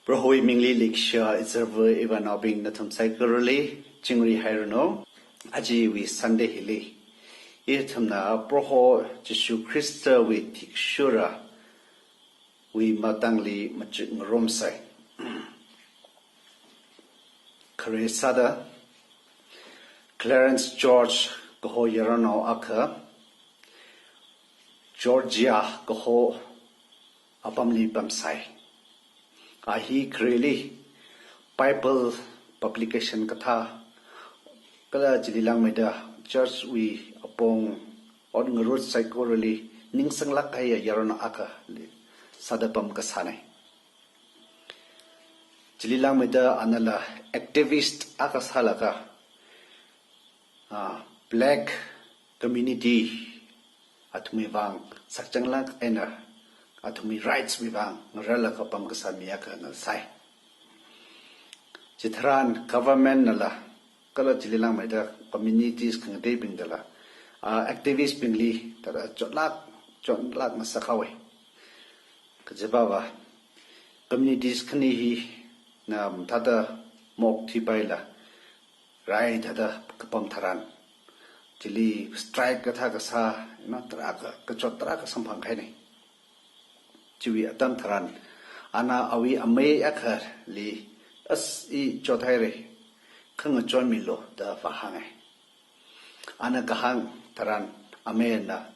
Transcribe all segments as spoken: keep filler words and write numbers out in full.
Prohowui mingli leikashiya izarva ivānaobing nathum saikorali chingri hairanu. Ajawui Sunday hili ithumna Proho Jishu Khristawui thikshura wui matangli machuk ngarumsai. Khare sāda, Clarence George kaho yaronnao akha, Georgia kaho apamli pamsai. A hi khareli Bible publication kathā, kala chili langmeida church wui apong ot ngarut saikorali ningsanglāk kahaiya yaronnao akhali sāda pam kasānei. Chili langmeida anala activist akha sālaga, ah, black community athumwui vang sakchanglāk eina athumwui rights wui vang ngararlaga pam kasā mi akhana sai. Chitharan government nala kala chili langmeida communities khangateibingdala, ah, activist bingli thāda chotlāk, chotlāk ngasak haowei. Kajiva va, communities khani hina mathāda maokthuipaila, rai thāda kapam tharan, chili strike kathā kasā, you know, tarākha, kachot tarākha samphang kahainei. Chiwui atam tharan, ana awui amei akhali, as i chothairei, khangachon milu da vāhāngei. Ana kahāng tharan ameina,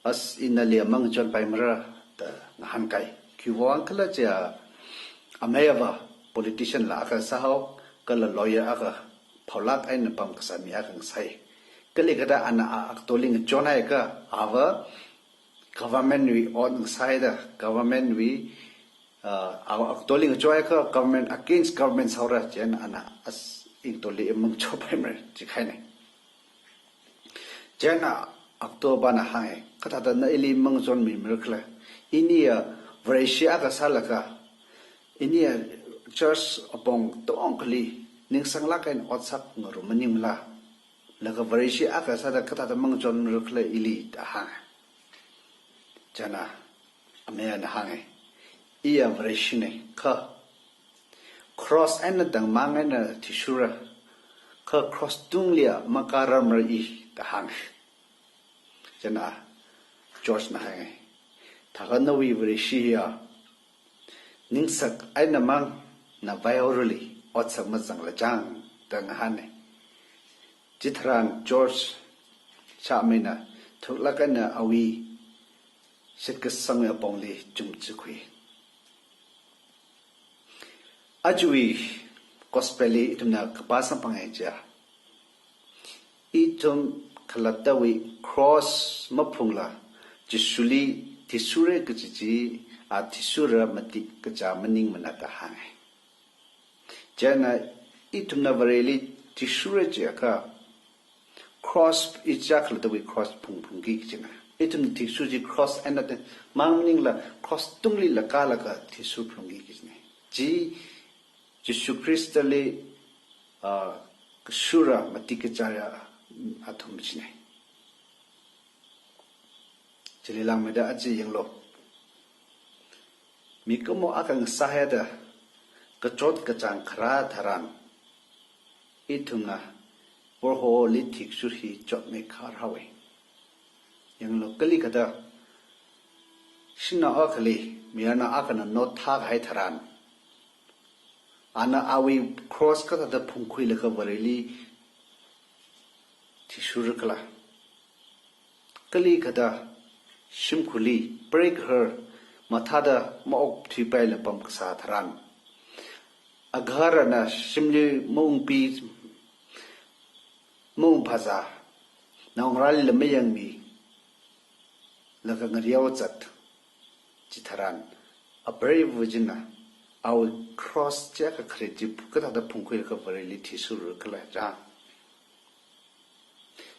as ina nali mangachonpaimara da ngahānkai. Khiwuivang khala chiakha ameiva politician la akha sāhao, kala lawyer akha phaolāk eina pam kasā mi akha sai. Kali kathāda ana a, aktoli ngachonhaiakha, ava government wui ot ngasāhaida, government wui, uh, a, aktoli ngachonhaiakha government against government sāhaora, chieina ana as ithumli mangachopaimara jikahainei. Chieina akto pana hānga, kathāda na ili mangachon mimara khala. Iniya Vareshi akha sālaga, iniya church apong tongkhali ningsanglāk eina ot sāngarum maningmala. Laga Vareshi akha sāda kathāda mangachonmara khala ili da hānga. Chieina ameina hānga, iya Vareshinei kha cross eina tangmang eina thishura, kha cross tunglia makārarmara i da hānga. Chieina George na hānga, thākha nawui Vareshi hiya ningsak eina mang navaihaorali otsak mazangla chang da ngahānei. Chitharan George shāmeina thuklāk eina awui shitkasangwui apongli chumchikhui. Ajawui gospel li ithumna kapā samphanga chiakha, ithum khalattawui cross maphungla Jishuli thisura kaji chi, a thisura matik kachā maningmana da hānga. Chieina ithumna Vareli thisura chiakha, cross ichā khalattawui cross phungphungki kajina. Ithum thisura chi cross eina tangmang maningla cross tunglila kālaga thisura phungki kajina. Chi Jishu Khristali, ah, kashura matik kachāya athum china. Chili langmeida aja yanglu. Mikumo akha ngasāhaida kachot kachāng kharā tharan, ithumna Proholi thikshur hi chotmeikhar haowa. Yanglu, kali kathāda shanao akhali mayarnao akhana nothā kahai tharan, ana awui cross kathāda phungkhuilaga Vareli thishurkhala. Kali kathāda shimkhurli preigahar mathāda maokthuipaila pamkasā tharan, agaharana shimli maungpi, maungphazā, naongarālila mayangmilaga ngareowa zat. Chitharan, a brave virgin na, awui cross chiakha khare chi kathāda phungkhuilaga Vareli thisurkhala chang.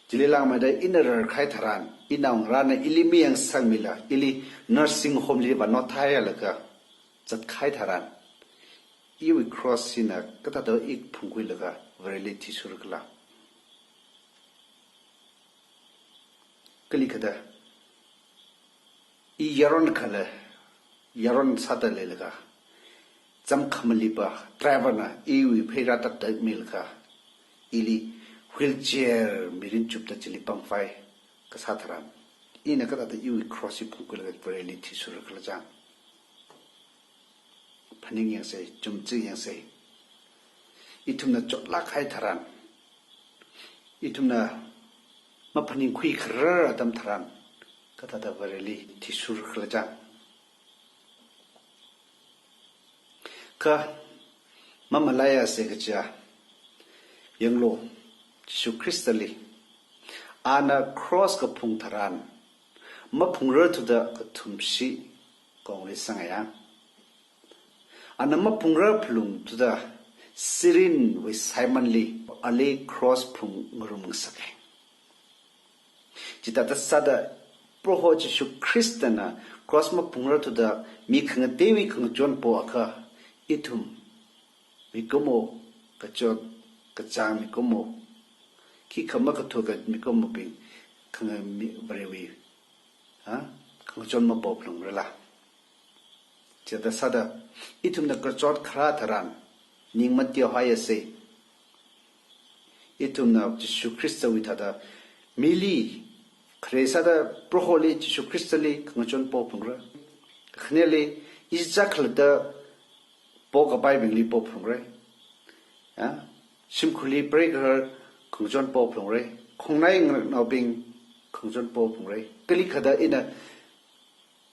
Chili langmeida ina rarkahai tharan, inaongarāna ili mayangsangmila, ili nursing home li vānothāhailaga zatkahai tharan, iwui cross hina kathāda i phungkhuilaga Vareli thisurkhala. Kali kathāda, i yaron kala, yaron sāda leilaga, zam khamaliva driver na iwui phei rātak tak milaga, ili wheelchair mirin chupta chili pangvai kasā tharan, ina kathāda iwui cross hi phungkhuilaga Vareli thishurra khala chang. Phaning yangsei, chumchi yangsei. Ithumna chotlāk kahai tharan, ithumna maphaningkhui kharar atam tharan, kathāda Vareli thishurra khala chang. Kha mamalaiasei kaja, yanglu, Jishu Khristali, ana cross kaphung tharan, maphungrarthuda kathumshi kongli sangayang. Ana maphungrar phalungthuda Cyreneowui Simonli ali cross phungngarum ngasaka. Chithāda sāda Proho Jishu Khristana cross maphungrarthuda mi khangateiwui khangachon poakha, ithum mikumo, kachot kachāng mikumo, khikha makathuka mikumobing khanga mi Varewui, ha, khangachon mapo phalungrala. Chithāda sāda ithumna kachot kharā tharan, ning mateohaiasei. Ithumna Jishu Khristawui thāda mili, khare sāda Proholi, Jishu Khristali khangachon po phalungra. Khaneli, ichichā khalatta pokapaibingli po phalungra. Ya? Shimkhurli preigahar khangachon po phalungra. Khongnai ngaranaobing khangachon po phalungra. Kali kathāda ina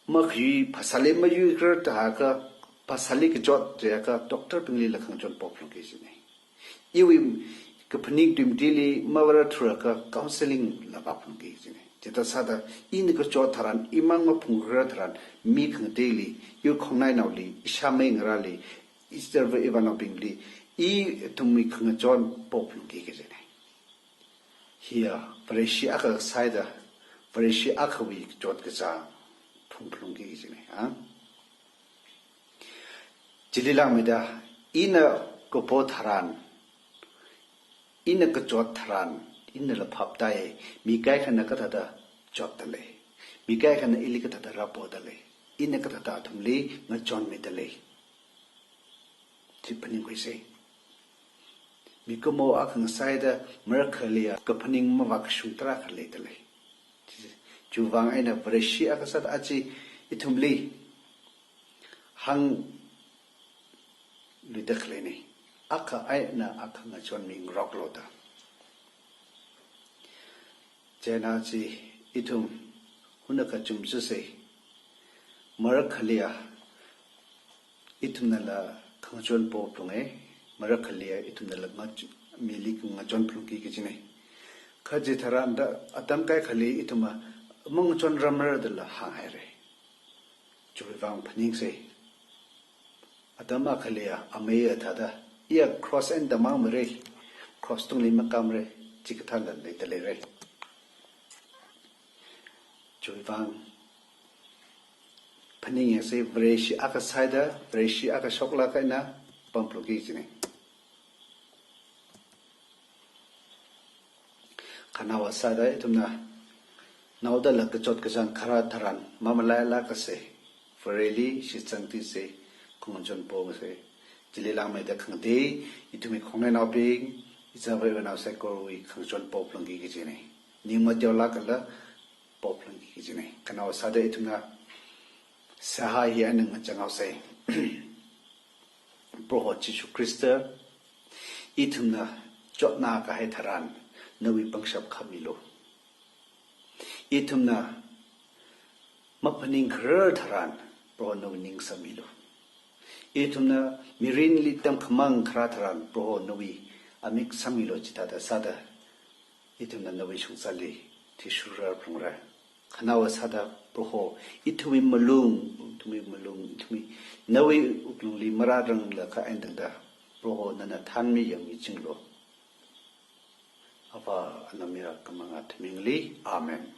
makhayui, phasāli mayuikharar thākha, phasāli kachot jiakha, doctor bingli la khangachon po phalungki kajina. Iwui kaphaning tuimtili mavararthurakha, counseling la vāphungki kajina. Chithāda sāda, ina kachot tharan, imang maphungrar tharan, mi khangateili, iwui khongnainaoli, ishāmei ngarāli, ichirva ivānaobingli, ithumwui khangachon po phalungki kajina. Hiya Vareshi akha sāda, Vareshi akhawui chotkachāng phung phalungki kajina, ha? Chili langmeida, ina kapo tharan, ina kachot tharan, inala phaptāi, mi kaikhana kathāda chotdalei, mi kaikhana ili kathāda rāpodalei, ina kathāda athumli ngachonmidalei. Chi phaningkhuisei. Mikumo akha ngasāda marākhaliya kaphaning mavākashung tarākha leidalei. Chiwuivang eina Vareshi akha sāda aja ithumli hāngluida khaleina. Akha eina akha ngachonmingaroklu da. Chieina chi ithum hunakha chumchusei. Marākhaliya ithumnala khangachon po phalunga, marākhaliya ithumnala ngach-, mili khangachon phalungki kajina. Kha chitharan da atam kaikhali ithumva mangachonrarmara dala hānghaira. Chiwuivang phaningsei. Atam akhaliya ameiya thāda, iya cross eina tamangmara, cross tungli makamra, chikathāla leidaleira. Chiwuivang phaningyasei, Vareshi akha sāda, Vareshi akha shoklāk eina pam phalungki kajina. Khanaowa sāda ithumna naodala kachot kachāng kharā tharan mamalailākasei, Vareli shitsang tisei, khangachon pongasei. Chili langmeida khangatei, ithumwui khongnainaobing, ichāvā ivānao saikorawui khangachon po phalungki kajina. Ning mateolākla po phalungki kajina. Khanaowa sāda ithumna seihā hi eina ngachanghaosei. Proho Jishu Khrista, ithumna chotnā kahai tharan nawui pangshap khamilu. Ithumna maphaning kharar tharan, Proho nawui ning sāmilu. Ithumna mirinli tamkhamang kharā tharan, Proho nawui amik sāmilu. Chithāda sāda, ithumna nawui shongzali thishurrar phalungra. Khanaowa sāda Proho, ithumwui malung, ithumwui malung, ithumwui nawui wuklungli marāranglakha eina tangda, Proho nana thanmi yangmi chinglu. Avā, Anao mayara Kamangā Athamingli. Amen.